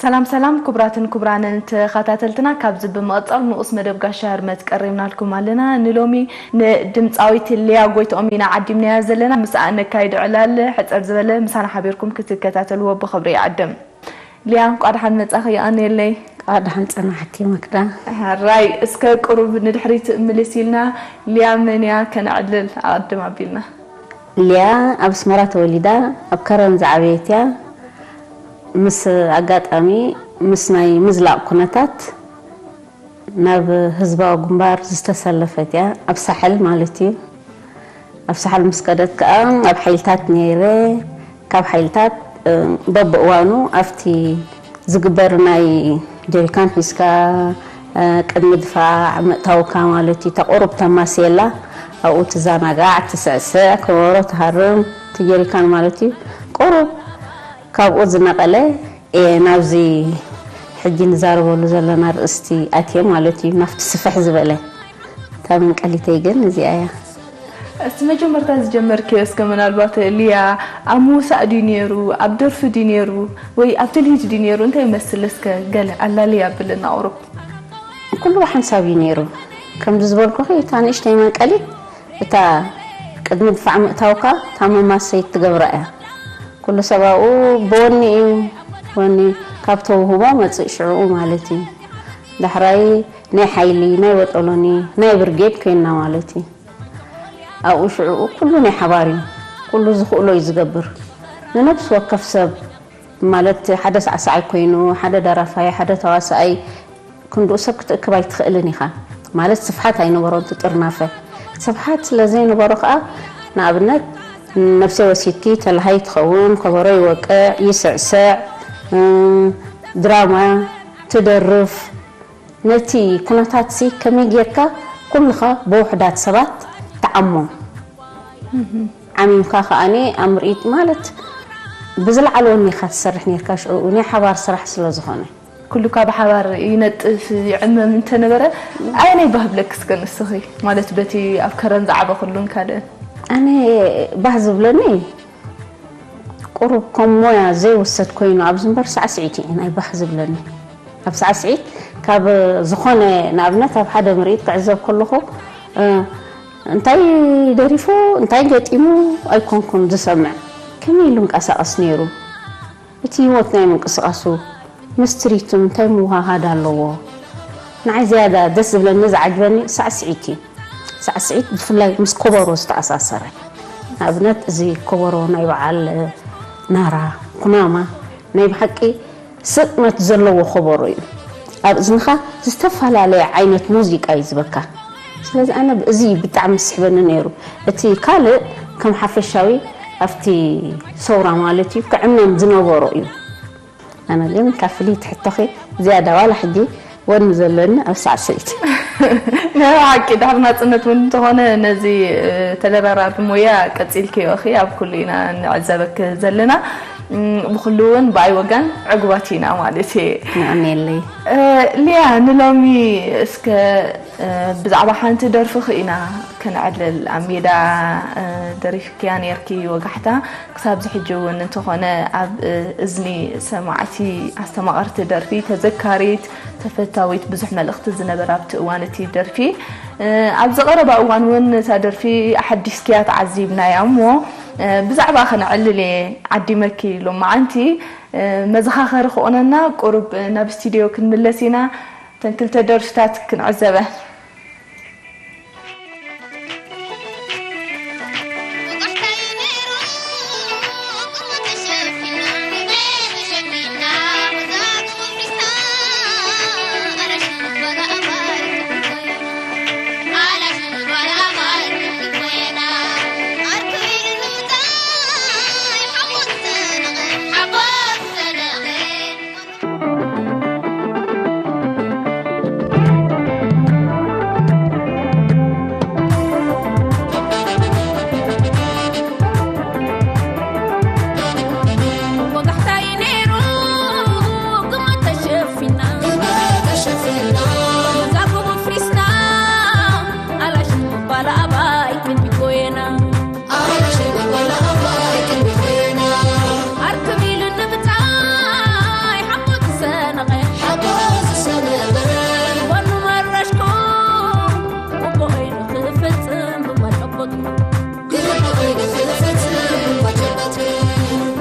ሰላም ሰላም ክቡራትን ክቡራንን ተኸታተልትና፣ ካብዚ ብምቕጻል ንኡስ መደብ ጋሻ ህርመት ቀሪብናልኩም ኣለና። ንሎሚ ንድምጻዊት ሊያ ጎይትኦም ኢና ዓዲምናያ ዘለና። ምስኣ ነካይድ ዕላል ሕጽር ዝበለ ምሳና ሓቢርኩም ክትከታተልዎ ብኽብሪ ይዕድም። ሊያ፣ እንቋዕ ደሓን መጻኺ። የቐንየለይ። እንቋዕ ደሓን ጸናሕኪ መክዳ። ሕራይ፣ እስከ ቁሩብ ንድሕሪት ምልስ ኢልና፣ ሊያ መን እያ ከነዕልል ኣቐድም ኣቢልና። ሊያ ኣብ ኣስመራ ተወሊዳ ኣብ ከረን ዝዓበየት እያ። ምስ ኣጋጣሚ ምስ ናይ ምዝላቕ ኩነታት ናብ ህዝባዊ ግንባር ዝተሰለፈት እያ፣ ኣብ ሳሕል ማለት እዩ። ኣብ ሳሕል ምስ ከደት ከኣ ኣብ ሓይልታት ነይረ። ካብ ሓይልታት፣ እ፣ በብእዋኑ ኣብቲ ዝግበር ናይ ጀሪካን ሒዝካ፣ እ፣ ቅድሚ ድፋዕ ምእታውካ ማለት እዩ። እታ ቁሩብ ተማስየላ ኣብኡ ትዘናጋዕ፣ ትስዕስዕ፣ ከበሮ ትሃርም፣ እቲ ጀሪካን ማለት እዩ። ቁሩብ ካብኡ ዝነቐለ እየ ናብዚ ሕጂ ንዛረበሉ ዘለና ኣርእስቲ ኣትየ ማለት እዩ፣ ናብቲ ስፍሕ ዝበለ። እታ መንቀሊተይ ግን እዚኣ እያ። እስቲ መጀመርታ ዝጀመርክዮ እስከ ምናልባት ሊያ ኣብ ምውሳእ ድዩ ነይሩ፣ ኣብ ደርፊ ድዩ ነይሩ፣ ወይ ኣብ ትልሂት ድዩ ነይሩ? እንታይ ይመስል? እስከ ገለ ኣላልያ ኣብለና ቁሩብ። ኩሉ ብሓንሳብ እዩ ነይሩ። ከምዚ ዝበልኩኺ እታ ንእሽተይ መንቀሊት እታ ቅድሚ ድፋዕ ምእታውካ እታ መማሰይት ትገብራ እያ። ኩሉ ሰብ ኣብኡ ብወኒ እዩ፣ ወኒ ካብ ተውህቦ መጽእ ሽዕኡ ማለት እዩ። ዳሕራይ ናይ ሓይሊ፣ ናይ ወጠሎኒ፣ ናይ ብርጌድ ኮይንና ማለት እዩ። ኣብኡ ሽዕኡ ኩሉ ናይ ሓባር እዩ። ኩሉ ዝኽእሎ እዩ ዝገብር። ንነፍሲ ወከፍ ሰብ ማለት ሓደ ሳዕሳዓይ ኮይኑ፣ ሓደ ደራፋይ፣ ሓደ ተዋሳኣይ ክንድኡ ሰብ ክትእክብ ኣይትኽእልን ኢኻ። ማለት ስፍሓት ኣይነበሮን እቲ ጥርናፈ። ስፍሓት ስለ ዘይነበሮ ከኣ ንኣብነት ነብሰይ ወሲድኪ ተልሃይ ትኸውን፣ ከበሮ ይወቅዕ፣ ይስዕስዕ፣ እ፣ ድራማ ትደርፍ። ነቲ ኩነታትሲ ከመይ ጌርካ ኩልኻ ብውሑዳት ሰባት ትዓሞ? ዓሚምካ ከኣኒ ኣብ ምርኢት ማለት ብዝለዓለ ወኒኻ ትሰርሕ ኔርካ። ሽዑ ናይ ሓባር ስራሕ ስለ ዝኾነ። ኩሉካ ብሓባር ይነጥፍ ይዕመም እንተነበረ፣ ኣየናይ ባህብለክ እስከ ንስኺ? ማለት በቲ ኣብ ከረን ዝዓበኽሉን ካልእን። ኣነ ባህ ዝብለኒ ቁሩብ ከም ሞያ ዘይውሰድ ኮይኑ ኣብዚ እምበር ሳዕስዒት እዩ ናይ ባህ ዝብለኒ። ኣብ ሳዕስዒት ካብ ዝኾነ ንኣብነት ኣብ ሓደ ምርኢት ክዕዘብ ከለኹ፣ እ፣ እንታይ ደሪፉ እንታይ ገጢሙ ኣይኮንኩን ዝሰምዕ። ከመይ ኢሉ እንቀሳቐስ ነይሩ? እቲ ህይወት ናይ ምንቅስቓሱ ምስ ትርኢቱ እንታይ ምውሃሃድ ኣለዎ? ንዓይ ዝያዳ ደስ ዝብለኒ ዝዓጅበኒ ሳዕስዒት እዩ። ሳዕስዒት ብፍላይ ምስ ኮበሮ ዝተኣሳሰረ። ንኣብነት እዚ ኮበሮ ናይ በዓል ናራ፣ ኩናማ ናይ ብሓቂ ስጥመት ዘለዎ ኮበሮ እዩ። ኣብ እዝንኻ ዝተፈላለየ ዓይነት ሙዚቃ እዩ ዝበካ። ስለዚ ኣነ እዚ ብጣዕሚ ዝስሕበኒ ነይሩ። እቲ ካልእ ከም ሓፈሻዊ ኣብቲ ሰውራ ማለት እዩ ክዕመም ዝነበሮ እዩ። ኣነ ግን ካብ ፍልይቲ ሕቶኺ ዝያዳ ዋላ ሕጂ ወኒ ዘለኒ ኣብ ሳዕስዒት። ናይ ብሓቂ ድሕሪ ናጽነት እውን እንተኾነ ነዚ፣ እ፣ ተደራራቢ ሞያ ቀጺልክዮ ኢኺ፣ ኣብ ኩሉ ኢና ንዕዘበክ ዘለና። እም፣ ብኹሉ እውን ብኣይ ወገን ዕጉባት ኢና ማለት እየ። የቐንየለይ። እ፣ ሊያ፣ ንሎሚ እስከ፣ እ፣ ብዛዕባ ሓንቲ ደርፍኺ ኢና ከነዕልል። ኣብ ሜዳ፣ እ፣ ደሪፍክያ ነይርኪ ወጋሕታ። ክሳብ እዚ ሕጂ እውን እንተኾነ ኣብ፣ እ፣ እዝኒ ሰማዕቲ ኣስተማቐርቲ ደርፊ ተዘካሪት፣ ተፈታዊት፣ ብዙሕ መልእኽቲ ዝነበራ ኣብቲ እዋን እቲ ደርፊ። እ፣ ኣብዚ ቀረባ እዋን እውን ነታ ደርፊ ኣሐዲስክያ ተዓዚብናያ እሞ፣ እ፣ ብዛዕባ ከነዕልል እየ ዓዲመኪ ሎማዓንቲ። እ፣ መዘኻኸሪ ክኾነና ቁሩብ ናብ ስቱድዮ ክንምለስ ኢና። እተን ክልተ ደርፍታት ክንዕዘበን።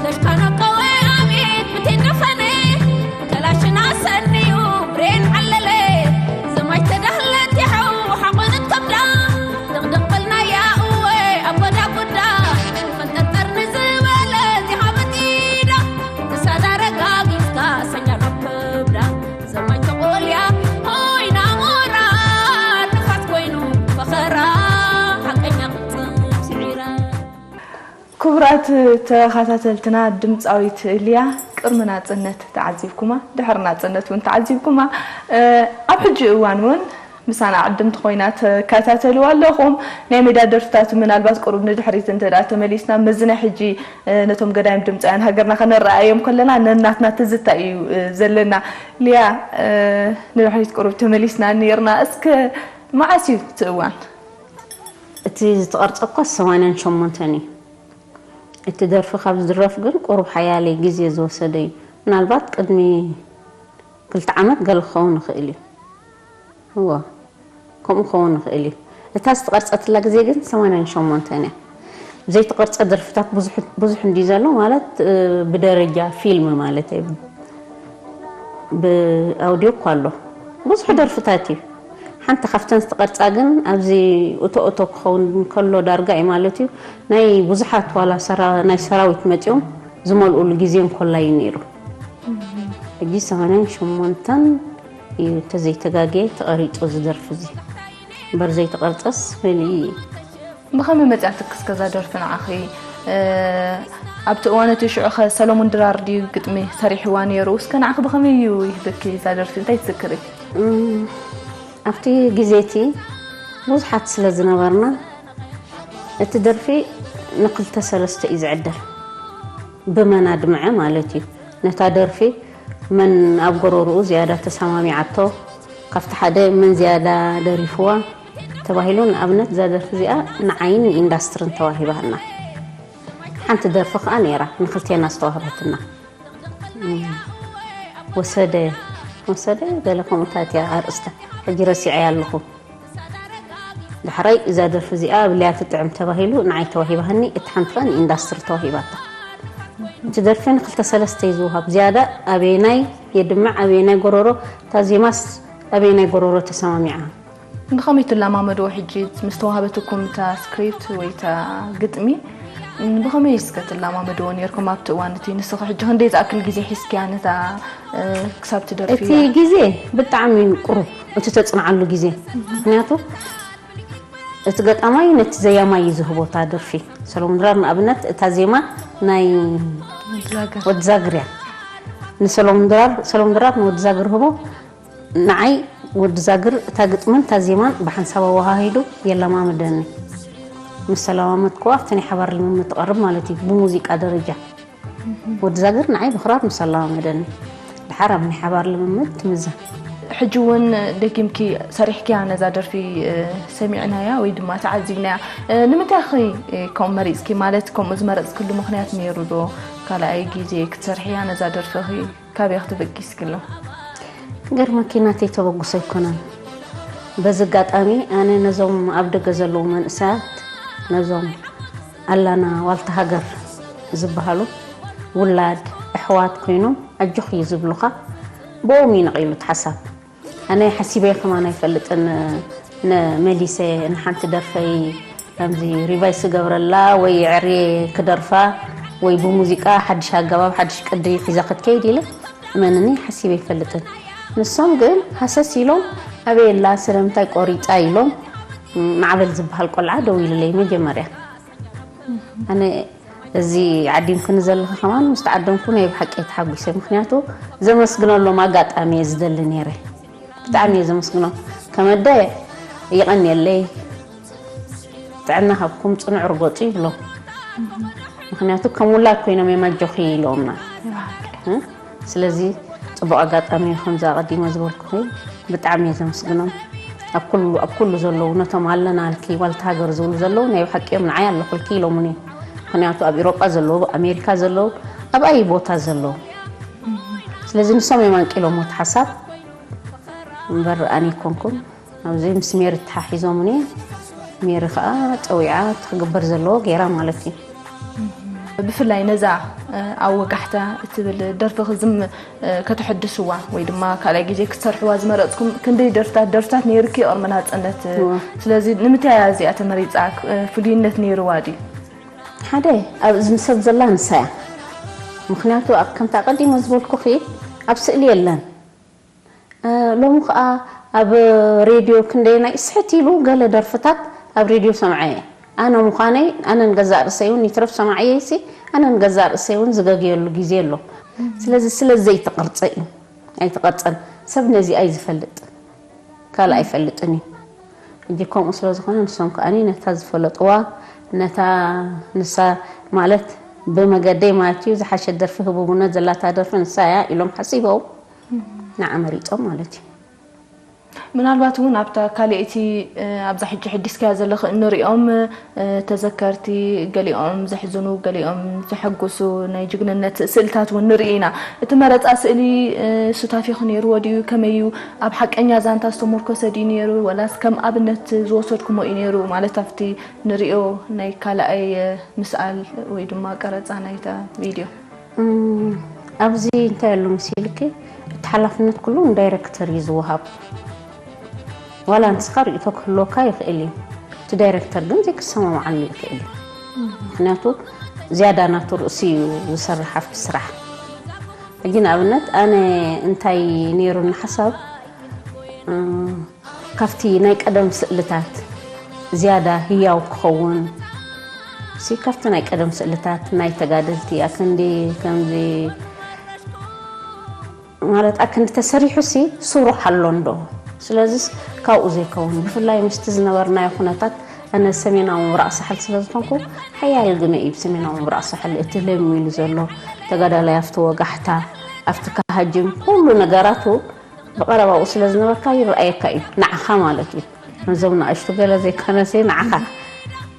ተሽካናቀወ ኣቤት ብቴንደፈነ ከላሽና ሰንዩ ብሬን ዓለለ ዘማች ተዳህለት የሐው ሓቆነት ከብዳ ድቕድቕ በልናያ እወ ኣቦዳ ጉዳ ፈንጠርጠር ንዝበለ ዚሃበት ኢዳ ክሳዳ ረጋጊጽካ ሰኛ ካብ ከብዳ ዘማች ተቆልያ ኮይና ሞራ ንፋስ ኮይኑ ፈኸራ ሓቀኛ ቅጽም ስዒራ ክቡራት ተኸታተልትና ድምፃዊት ሊያ ቅድሚ ናፅነት ተዓዚብኩማ ድሕሪ ናፅነት እውን ተዓዚብኩማ ኣብ ሕጂ እዋን እውን ምሳና ዕድምቲ ኮይና ተከታተልዋ ኣለኹም ናይ ሜዳ ደርፍታት ምናልባት ቁሩብ ንድሕሪት እንተ ተመሊስና መዚ ናይ ሕጂ ነቶም ገዳይም ድምፃውያን ሃገርና ከነረኣዮም ከለና ነናትና ትዝታ እዩ ዘለና ሊያ ንድሕሪት ቁሩብ ተመሊስና ነርና እስከ መዓስ እዩ እቲ እዋን እቲ ዝተቐርጸ እኳ ሰማንያን ሸሞንተን እዩ። እቲ ደርፊ ካብ ዝድረፍ ግን ቁሩብ ሓያለይ ግዜ ዝወሰደ እዩ። ምናልባት ቅድሚ ክልተ ዓመት ገለ ክኸውን ይኽእል እዩ። እወ፣ ከምኡ ክኸውን ይኽእል እዩ። እታ ዝተቐርጸትላ ግዜ ግን ሰማንያን ሸሞንተን እያ። ዘይተቐርጸ ደርፍታት ብዙሕ ብዙሕ እንድዩ ዘሎ ማለት ብደረጃ ፊልም ማለት እዩ። ብኣውድዮ እኳ ኣሎ ብዙሕ ደርፍታት እዩ ሓንቲ ካብተን ዝተቐርፃ ግን ኣብዚ እቶ እቶ ክኸውን ከሎ ዳርጋ እዩ ማለት እዩ ናይ ብዙሓት ዋላ ናይ ሰራዊት መፂኦም ዝመልኡሉ ግዜ እንኮላ እዩ ነይሩ ሕጂ ሰማንያን ሸሞንተን እዩ ተዘይተጋግየ ተቐሪፁ ዝደርፍ እዚ እምበር ዘይተቐርፀስ መሊኡ እዩ ብኸመይ መጺኣትኪ እስከ እዛ ደርፊ ንዓኺ? ኣብቲ እዋን እቲ ሽዑ ኸ ሰለሙን ድራር ድዩ ግጥሚ ሰሪሕዋ ነይሩ? እስከ ንዓኺ ብኸመይ እዩ ይህብኪ እዛ ደርፊ? እንታይ ትዝክሪ? ኣብቲ ግዜ እቲ ብዙሓት ስለ ዝነበርና እቲ ደርፊ ንክልተ ሰለስተ እዩ ዝዕደል ብመን ኣድምዐ ማለት እዩ ነታ ደርፊ መን ኣብ ጎረርኡ ዝያዳ ተሰማሚዓቶ ካብቲ ሓደ መን ዝያዳ ደሪፍዋ ተባሂሉ ንኣብነት እዛ ደርፊ እዚኣ ንዓይን ንኢንዳስትርን ተዋሂባና ሓንቲ ደርፊ ከዓ ነይራ ንክልቴና ዝተዋህበትና ወሰደ ወሰደ ገለ ከምኡታት እያ ኣርእስታ ሕጂ ረሲዐያ ኣለኹ ዳሕራይ እዛ ደርፊ እዚኣ ብልያ ትጥዕም ተባሂሉ ንዓይ ተዋሂባሃኒ እቲ ሓንቲ ከዓ ንኢንዳስትሪ ተዋሂባታ እቲ ደርፊ ንክልተ ሰለስተ እዩ ዝውሃብ ዝያዳ ኣበየናይ የድምዕ ኣበየናይ ጎረሮ እታ ዜማስ ኣበየናይ ጎረሮ ተሰማሚዓ ብኸመይ ትለማመድዎ ሕጂ ምስ ተዋህበትኩም እታ ስክሪፕት ወይ እታ ግጥሚ ብኸመይ እስከ ትለማመድዎ ነርኩም ኣብቲ እዋን እቲ ንስኺ ሕጂ ክንደይ ዝኣክል ግዜ ሒዝክያ ነታ ክሳብ ትደርፊ እቲ ግዜ ብጣዕሚ ቁሩብ እቲ ተፅንዓሉ ግዜ ምክንያቱ እቲ ገጣማይ ነቲ ዘያማይ እዩ ዝህቦ እታ ደርፊ ሰሎሞን ድራር ንኣብነት እታ ዜማ ናይ ወዲ ዛግር እያ ንሰሎሞን ድራር ሰሎሞን ድራር ንወዲ ዛግር ህቦ ንዓይ ወዲ ዛግር እታ ግጥምን እታ ዜማን ብሓንሳብ ኣወሃሂዱ የለማምደኒ ምስ ተለማመድክዋ ኣብቲ ናይ ሓባር ልምምድ ትቐርብ ማለት እዩ ብሙዚቃ ደረጃ ወዲ ዛግር ንዓይ ብኽራር ምስ ኣላማመደኒ ድሓር ኣብ ናይ ሓባር ልምምድ ትምዘን። ሕጂ እውን ደጊምኪ ሰሪሕክያ ነዛ ደርፊ ሰሚዕናያ ወይ ድማ ተዓዚብናያ። ንምንታይ ኢኺ ከምኡ መሪፅኪ? ማለት ከምኡ ዝመረፅክሉ ምኽንያት ነይሩ ዶ? ካልኣይ ግዜ ክትሰርሕያ ነዛ ደርፊ ኢኺ ካበይ ኢኺ ተበጊስኪ ኣሎ? ክገርመኪ ናተይ ተበግሶ ኣይኮነን። በዚ ኣጋጣሚ ኣነ ነዞም ኣብ ደገ ዘለዉ መንእሰያት ነዞም ኣላና ዋልታ ሃገር ዝበሃሉ ውላድ ኣሕዋት ኮይኖም ኣጆኺ እዩ ዝብሉኻ ብኦም እዩ ነቒሉ እቲ ሓሳብ ኣነ ሓሲበ ከማን ኣይፈልጥን መሊሰ ንሓንቲ ደርፈይ ከምዚ ሪቫይስ ክገብረላ ወይ የዕርየ ክደርፋ ወይ ብሙዚቃ ሓድሽ ኣገባብ ሓድሽ ቅዲ ሒዛ ክትከይድ ኢለ እመንኒ ሓሲበ ኣይፈልጥን ንሶም ግን ሃሰስ ኢሎም ኣበይ ኣላ ስለምንታይ ቆሪፃ ኢሎም ማዕበል ዝበሃል ቆልዓ ደዊሉለይ መጀመርያ ኣነ እዚ ዓዲምክኒ ዘለኺ ከማን ምስ ተዓደምኩ ናይ ብሓቂ እየ ተሓጒሰ ምኽንያቱ ዘመስግነሎም ኣጋጣሚ እየ ዝደሊ ነይረ ብጣዕሚ እየ ዘመስግኖም ከመደ ይቐንየለይ ጥዕና ሃብኩም ፅኑዕ ርገፁ ይብሎም ምኽንያቱ ከም ውላድ ኮይኖም እዮም ኣጆኺ ኢሎምና ስለዚ ፅቡቕ ኣጋጣሚ እዩ ከምዚ ኣቐዲመ ዝበልኩኺ ብጣዕሚ እየ ዘመስግኖም ኣብ ኩሉ ኣብ ኩሉ ዘለዉ ነቶም ኣለና ልኪ ዋልታ ሃገር ዝብሉ ዘለዉ ናይ ብሓቂ እዮም ንዓይ ኣለኹልኪ ኢሎሙኒ ምኽንያቱ ኣብ ኢሮጳ ዘለዉ ኣብ ኣሜሪካ ዘለዉ ኣብ ኣይ ቦታ ዘለዉ ስለዚ ንሶም እዮም ኣንቂሎሞ እቲ ሓሳብ እምበር ኣነ ኣይኮንኩን ኣብዚ ምስ ሜሪ ተሓሒዞሙኒ ሜሪ ከዓ ፀዊዓ እቲ ክግበር ዘለዎ ገይራ ማለት እዩ። ብፍላይ ነዛ ኣብ ወጋሕታ እትብል ደርፊ ክዝም ከተሐድስዋ ወይ ድማ ካልኣይ ግዜ ክትሰርሕዋ ዝመረፅኩም ክንደይ ደርፍታት ደርፍታት ነይርኪ ቅድሚ ናፀነት? ስለዚ ንምንታይ እያ እዚኣ ተመሪፃ? ፍሉይነት ነይርዋ ድዩ? ሓደ ኣብ እዝኒ ሰብ ዘላ ንሳ እያ። ምክንያቱ ኣብ ከምታ ቀዲመ ዝበልኩኺ ኣብ ስእሊ የለን። ሎሚ ከዓ ኣብ ሬድዮ ክንደየናይ ስሕት ኢሉ ገለ ደርፍታት ኣብ ሬድዮ ሰምዐ እየ። ኣነ ምዃነይ ኣነ ንገዛእ ርእሰይ እውን ይትረፍ ሰማዕየይሲ ኣነ ንገዛእ ርእሰይ እውን ዝገግየሉ ግዜ ኣሎ። ስለዚ ስለ ዘይተቐርፀ እዩ። ኣይተቐርፀን። ሰብ ነዚኣ እዩ ዝፈልጥ። ካልእ ኣይፈልጥን እዩ። ሕጂ ከምኡ ስለ ዝኾነ ንሶም ከዓኒ ነታ ዝፈለጥዋ ነታ ንሳ ማለት ብመገደይ ማለት እዩ ዝሓሸት ደርፊ ህቡብነት ዘላታ ደርፊ ንሳ እያ ኢሎም ሓሲቦም ንዓ መሪፆም ማለት እዩ። ምናልባት እውን ኣብታ ካልኣይቲ ኣብዛ ሕጂ ሕዲስካያ ዘለኺ እንሪኦም ተዘከርቲ ገሊኦም ዘሕዝኑ ገሊኦም ዘሐጉሱ ናይ ጅግንነት ስእልታት እውን ንርኢ ኢና። እቲ መረፃ ስእሊ ሱታፌኺ ነይርዎ ድዩ? ከመይ እዩ? ኣብ ሓቀኛ ዛንታ ዝተሞርኮሰ ድዩ ነይሩ ወላስ ከም ኣብነት ዝወሰድኩሞ እዩ ነይሩ? ማለት ኣብቲ ንሪኦ ናይ ካልኣይ ምስኣል ወይ ድማ ቀረፃ ናይታ ቪድዮ። ኣብዚ እንታይ ኣሎ መሲልኪ፣ እቲ ሓላፍነት ኩሉ ንዳይረክተር እዩ ዝወሃብ። ዋላ ንስኻ ርእቶ ክህልወካ ይኽእል እዩ፣ እቲ ዳይረክተር ግን ዘይክሰማምዓሉ ይኽእል እዩ። ምክንያቱ ዝያዳ ናቱ ርእሲ እዩ ዝሰርሕ ኣብቲ ስራሕ። ሕጂ ንኣብነት ኣነ እንታይ ነይሩኒ ሓሳብ፣ ካብቲ ናይ ቀደም ስእልታት ዝያዳ ህያው ክኸውን ሲ ካብቲ ናይ ቀደም ስእልታት ናይ ተጋደልቲ ኣክንዲ ከምዚ ማለት ኣክንዲ ተሰሪሑ ሲ ስሩሕ ኣሎ እንዶ። ስለዚስ ካብኡ ዘይከውን ብፍላይ ምስቲ ዝነበርናዮ ኩነታት ኣነ ሰሜናዊ ምብራቕ ሳሕል ስለ ዝኾንኩ ሓያል ግመ እዩ ብሰሜናዊ ምብራቕ ሳሕል እቲ ለሚሉ ዘሎ ተጋዳላይ ኣብቲ ወጋሕታ ኣብቲ ካሃጅም ኩሉ ነገራቱ ብቐረባኡ ስለ ዝነበርካ ይረኣየካ እዩ ንዓኻ ማለት እዩ። ነዞም ንኣሽቱ ገለ ዘይኮነሲ ንዓኻ።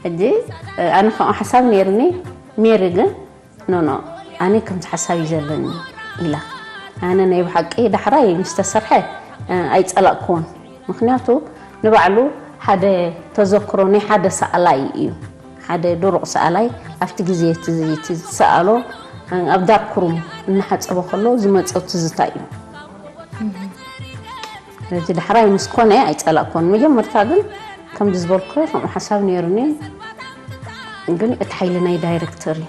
ሕጂ ኣነ ከምኡ ሓሳብ ነይርኒ ሜሪ ግን ኖኖ ኣነ ከምዚ ሓሳብ እዩ ዘለኒ ኢላ። ኣነ ናይ ብሓቂ ዳሕራይ ምስ ተሰርሐ ኣይፀላእክዎን። ምክንያቱ ንባዕሉ ሓደ ተዘክሮ ናይ ሓደ ሰኣላይ እዩ። ሓደ ድሩቕ ሰኣላይ ኣብቲ ግዜ እቲ ዝሰኣሎ ኣብ ዳርክ ሩም እናሓፀቦ ከሎ ዝመፆ ትዝታ እዩ። ነቲ ዳሕራይ ምስ ኮነ ኣይጸላእኮን። መጀመርታ ግን ከምዚ ዝበልኩ ከምኡ ሓሳብ ነይሩኒ። ግን እቲ ሓይሊ ናይ ዳይረክተር እዩ።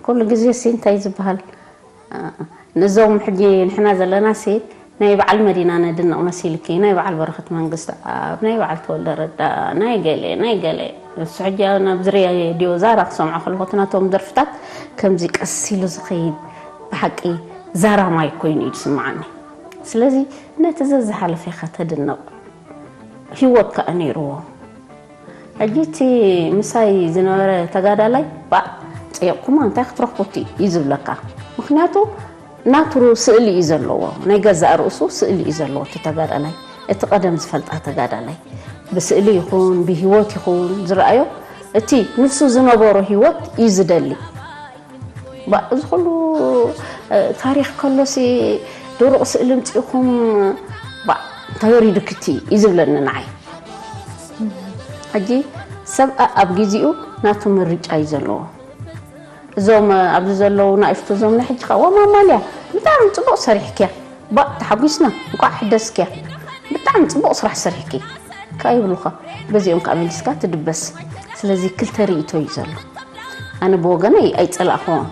ኩሉ ግዜ ሲ እንታይ ዝበሃል ነዞም ሕጂ ንሕና ዘለና ሲ ናይ በዓል መዲና ነድንቕ መሲልኪ ናይ በዓል በረኸት መንግስት ኣብ ናይ በዓል ተወልደ ረዳ ናይ ገለ ናይ ገለ እሱ ሕጂ ኣብዚ ሬድዮ ዛራ ክሰምዖ ከለኹ እቲ ናቶም ደርፍታት ከምዚ ቀስ ኢሉ ዝኸይድ ብሓቂ ዛራ ማይ ኮይኑ እዩ ዝስምዓኒ። ስለዚ ነቲ ዘዝሓለፈ ኢኻ ተድንቕ። ህይወት ከኣ ነይርዎ። ሕጂ እቲ ምሳይ ዝነበረ ተጋዳላይ ባዕ ፀይቕኩማ እንታይ ክትረኽቡ እቲ እዩ ዝብለካ። ምክንያቱ ናቱ ስእሊ እዩ ዘለዎ፣ ናይ ገዛእ ርእሱ ስእሊ እዩ ዘለዎ እቲ ተጋዳላይ፣ እቲ ቀደም ዝፈልጣ ተጋዳላይ ብስእሊ ይኹን ብህይወት ይኹን ዝረኣዮ እቲ ንሱ ዝነበሮ ህይወት እዩ ዝደሊ። ባእ፣ እዚ ኩሉ ታሪኽ ከሎሲ ድሩቕ ስእሊ ምፂእኹም ባእ፣ እንታይ ወሪዱክቲ እዩ ዝብለኒ ንዓይ። ሕጂ ሰብ ኣብ ግዚኡ ናቱ ምርጫ እዩ ዘለዎ። እዞም ኣብዚ ዘለዉ ናእሽቱ እዞም ናይ ሕጂ ከዓ ዋማማልያ ብጣዕሚ ፅቡቕ ሰሪሕክያ። ባእ ተሓጒስና እንቋዕ ሕደስክያ። ብጣዕሚ ፅቡቕ ስራሕ ሰሪሕኪ። ከኣ ይብሉኻ። በዚኦም ከኣ መሊስካ ትድበስ። ስለዚ ክልተ ርእይቶ እዩ ዘሎ። ኣነ ብወገነይ ኣይፀላእኽዎን።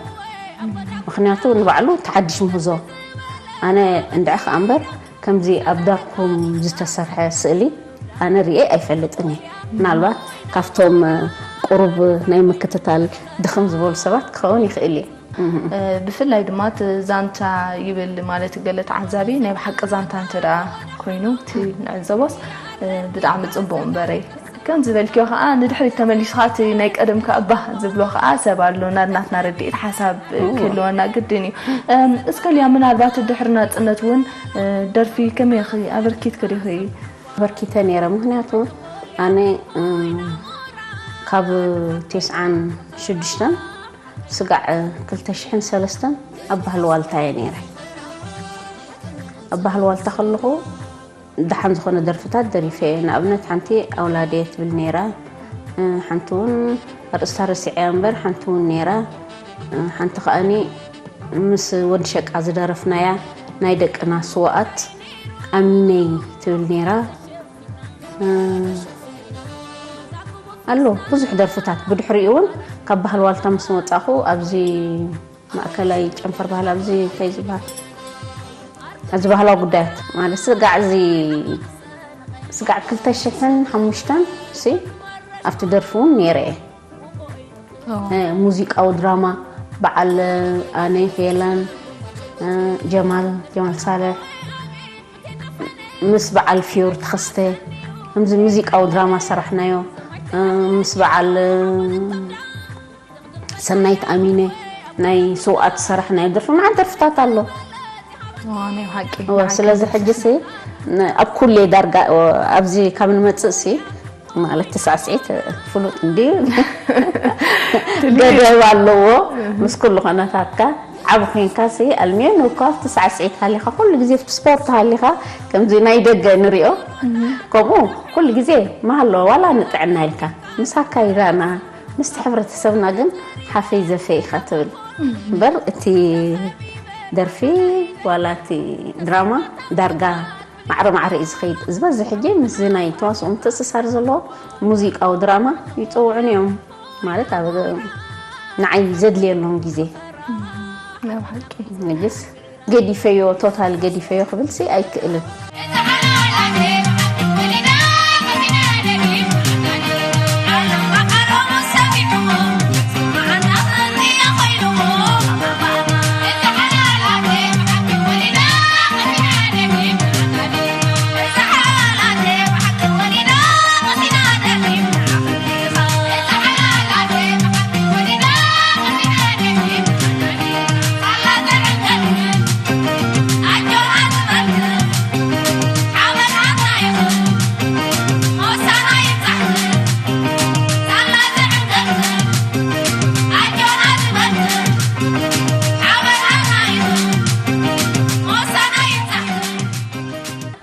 ምኽንያቱ ንባዕሉ ተሓድሽ ምህዞ። ኣነ እንድዒ ከኣ እምበር ከምዚ ኣብ ዳርኩም ዝተሰርሐ ስእሊ ኣነ ርኤ ኣይፈልጥን እየ። ምናልባት ካብቶም ቁሩብ ናይ ምክትታል ድኽም ዝበሉ ሰባት ክኸውን ይኽእል እዩ። ብፍላይ ድማ እቲ ዛንታ ይብል ማለት ገለ ተዓዛቢ ናይ ብሓቂ ዛንታ እንተ ደኣ ኮይኑ እቲ ንዕዘቦስ ብጣዕሚ ጽቡቕ እምበረይ ከም ዝበልክዮ ከዓ ንድሕሪት ተመሊስካ እቲ ናይ ቀደም ከኣ ባህ ዝብሎ ከዓ ሰብ ኣሎ ናድናትና ረድኤት ሓሳብ ክህልወና ግድን እዩ። እስከ ሊያ ምናልባት ድሕሪ ናፅነት እውን ደርፊ ከመይ ኢኺ ኣበርኪትኪ ዲኺ? ኣበርኪተ ነይረ ምክንያቱ ኣነ ካብ ቴስዓን ሽዱሽተን ስጋዕ ክልተ ሽሕን ሰለስተን ኣብ ባህሊ ዋልታ እየ ነይረ። ኣብ ባህሊ ዋልታ ከለኹ ደሓን ዝኾነ ደርፍታት ደሪፈ እየ። ንኣብነት ሓንቲ ኣውላደየ ትብል ነይራ፣ ሓንቲ እውን ኣርእስታ ረሲዐያ እምበር ሓንቲ እውን ነይራ። ሓንቲ ከኣኒ ምስ ወዲ ሸቃ ዝደረፍናያ ናይ ደቅና ስውኣት ኣሚነይ ትብል ነይራ። ኣሎ ብዙሕ ደርፍታት። ብድሕሪኡ እውን ካብ ባህሊ ዋልታ ምስ ወፃኹ ኣብዚ ማእከላይ ጨንፈር ባህሊ ኣብዚ እንታይ ዝበሃል እዚ ባህላዊ ጉዳያት ማለት ስጋዕ እዚ ስጋዕ ክልተ ሽሕን ሓሙሽተን ሲ ኣብቲ ደርፊ እውን ነይረ እየ። ሙዚቃዊ ድራማ በዓል ኣነ ሄለን ጀማል ጀማል ሳልሕ ምስ በዓል ፊዮር ተኸስተ ከምዚ ሙዚቃዊ ድራማ ሰራሕናዮ ምስ በዓል ሰናይት ኣሚነ ናይ ስውኣት ዝሰራሕናዮ ደርፊ መዓት ደርፍታት ኣሎ። ናይ ሓቂ እወ፣ ስለዚ ሕጂ ሲ ኣብ ኩሌ ዳርጋ ኣብዚ ካብ ንመፅእ ሲ ማለት ተሳዕስዒት ፍሉጥ እንዲ ገደብ ኣለዎ ምስ ኩሉ ከነታትካ ዓብ ኮንካ ሲ ኣልሜን እኳ ኣብቲ ሳዕስዒት ሃሊኻ ኩሉ ግዜ ኣብቲ ስፖርት ሃሊኻ ከምዚ ናይ ደገ ንሪኦ ከምኡ ኩሉ ግዜ መሃሎ ዋላ ንጥዕና ኢልካ ምሳካ ይራና ምስቲ ሕብረተሰብና ግን ሓፈይ ዘፈይ ኢኻ ትብል እምበር እቲ ደርፊ ዋላ እቲ ድራማ ዳርጋ ማዕረ ማዕረ እዩ ዝኸይድ። ዝበዝሕ ሕጂ ምስዚ ናይ ተዋስኦ ምትእስሳር ዘለዎ ሙዚቃዊ ድራማ ይፅውዑኒ እዮም ማለት ኣብ ንዓይ ዘድልየሎም ግዜ ናብ ሓቂ ሕጅስ ገዲፈዮ ቶታል ገዲፈዮ ክብልሲ ኣይክእልን።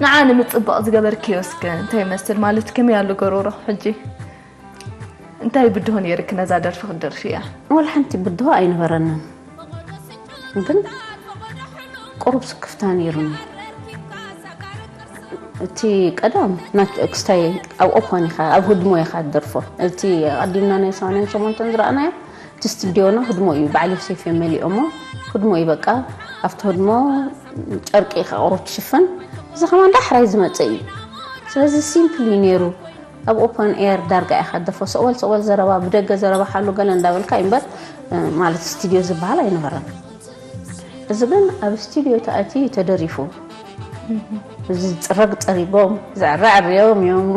ንዓ ንምፅባቕ ዝገበርክዮ እስከ እንታይ ይመስል ማለት ከመይ ኣሎ ገሮሮ ሕጂ? እንታይ ብድሆ ነይርክ ነዛ ደርፊ ክትደርፍያ? ወላ ሓንቲ ብድሆ ኣይነበረንን፣ ግን ቁሩብ ስክፍታ ነይሩኒ። እቲ ቀደም ክስታይ ኣብ ኦፖን ኢኻ ኣብ ህድሞ ኢኻ ትደርፎ። እቲ ኣቐዲምና ናይ ሰማንያን ሸሞንተን ዝረኣናዮ እቲ ስቱድዮና ህድሞ እዩ፣ በዓል ዮሴፍ እዮም መሊኦሞ። ህድሞ እዩ በቃ፣ ኣብቲ ህድሞ ጨርቂ ኢኻ ቁሩብ ትሽፍን፣ እዚ ከማን ዳሕራይ ዝመፀ እዩ። ስለዚ ሲምፕል እዩ ነይሩ። ኣብ ኦፐን ኤር ዳርጋ ኢኻ ደፎ ሰወል ሰወል ዘረባ ብደገ ዘረባ ሓሉ ገለ እንዳበልካ እዩ እምበር ማለት ስቱድዮ ዝበሃል ኣይነበረን። እዚ ግን ኣብ ስቱድዮ ተኣትዩ እዩ ተደሪፉ። እዚ ፅረግ ፀሪጎም ዘዕረ ኣዕርዮም እዮም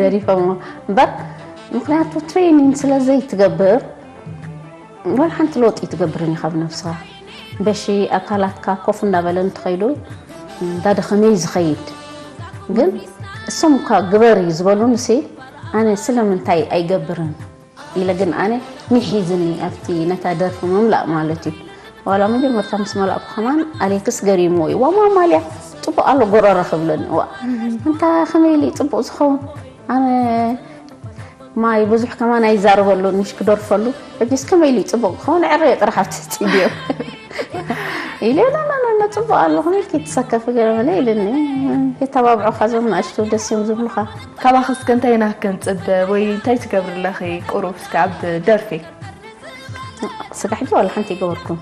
ደሪፎሞ እምበር ምክንያቱ ትሬኒንግ ስለ ዘይትገብር ዋላ ሓንቲ ለውጢ ኣይትገብርን ኢኻ ብነብስኻ። በሺ ኣካላትካ ኮፍ እንዳበለ እንትኸይዱ እንዳደኸመ እዩ ዝኸይድ። ግን እሶም እኳ ግበሪ ዝበሉንሲ ኣነ ስለምንታይ ኣይገብርን ኢለ ግን ኣነ ሚሒዝኒ ኣብቲ ነታ ደርፊ ምምላእ ማለት እዩ። ዋላ መጀመርታ ምስ መላእኩ ከማን ኣሌክስ ገሪምዎ እዩ። ዋማ ማልያ ፅቡቕ ኣሎ ጎረረ ክብለኒ። ዋ እንታ ከመይ ኢሉ እዩ ፅቡቕ ዝኸውን? ኣነ ማይ ብዙሕ ከማን ኣይዛረበሉን ምሽ ክደርፈሉ ሕጂስ ከመይ ኢሉ እዩ ፅቡቕ ክኸውን? ዕረዮ ጥራሕ ኣብቲ ስቱድዮ ኢለ ናናና ፅቡቕ ኣሎ ከመይ ኢልኪ ትሰከፊ ገለ መለ ኢልኒ። የተባብዑኻ እዞም ንኣሽቱ ደስ እዮም ዝብሉኻ። ካባኸ እስከ እንታይ ኢና ክንፅበ ወይ እንታይ ትገብሪ ኣለኺ ቁሩብ እስከ ኣብ ደርፊ? ስጋሕ ሕጂ ዋላ ሓንቲ ይገበርኩም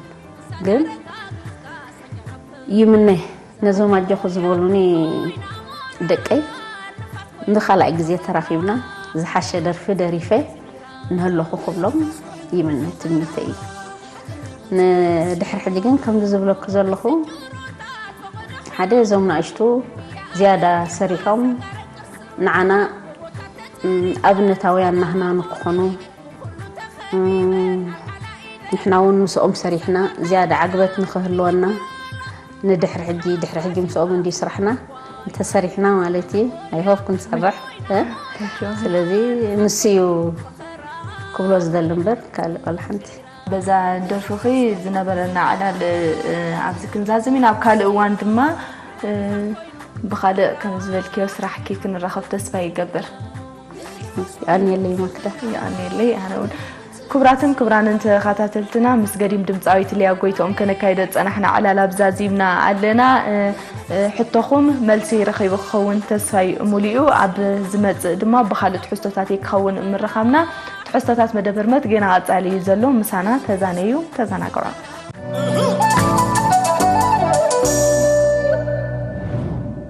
ግን ይምነ ነዞም ኣጆኹ ዝበሉኒ ደቀይ ንኻልኣይ ግዜ ተራኺብና ዝሓሸ ደርፊ ደሪፈ ንህለኹ ክብሎም ይምነ፣ ትምኒተይ እዩ። ንድሕሪ ሕጂ ግን ከምዚ ዝብለኩ ዘለኹ፣ ሓደ እዞም ንኣሽቱ ዝያዳ ሰሪሖም ንዓና ኣብነታውያን ናህና ንክኾኑ፣ ንሕና እውን ምስኦም ሰሪሕና ዝያዳ ዓግበት ንክህልወና፣ ንድሕሪ ሕጂ ድሕሪ ሕጂ ምስኦም እንዲ ስራሕና እንተሰሪሕና ማለት እዩ። ኣይሆፕ ክንሰርሕ። ስለዚ ንሱ እዩ ክብሎ ዝደሊ እምበር ካልእ ዋላ ሓንቲ። በዛ ደርፍኺ ዝነበረና ዕላል ኣብዚ ክንዛዝም ኢና። ኣብ ካልእ እዋን ድማ ብኻልእ ከም ዝበልክዮ ስራሕኪ ክንራኸብ ተስፋ ይገብር። የቐንየለይ ማክዳ። የቐንየለይ። ኣነ እውን። ክቡራትን ክቡራንን ተኸታተልትና ምስ ገዲም ድምፃዊት ሊያ ጎይትኦም ከነካይዶ ዝፀናሕና ዕላል ኣብዛዚምና ኣለና። ሕቶኹም መልሲ ረኺቡ ክኸውን ተስፋይ ሙሉእ እዩ። ኣብ ዝመፅእ ድማ ብኻልእ ትሕዝቶታት ክኸውን ምርኻብና። ትሕዝቶታት መደብ ህርመት ጌና ቐፃሊ እዩ ዘሎ። ምሳና ተዛነዩ፣ ተዘናግዑ።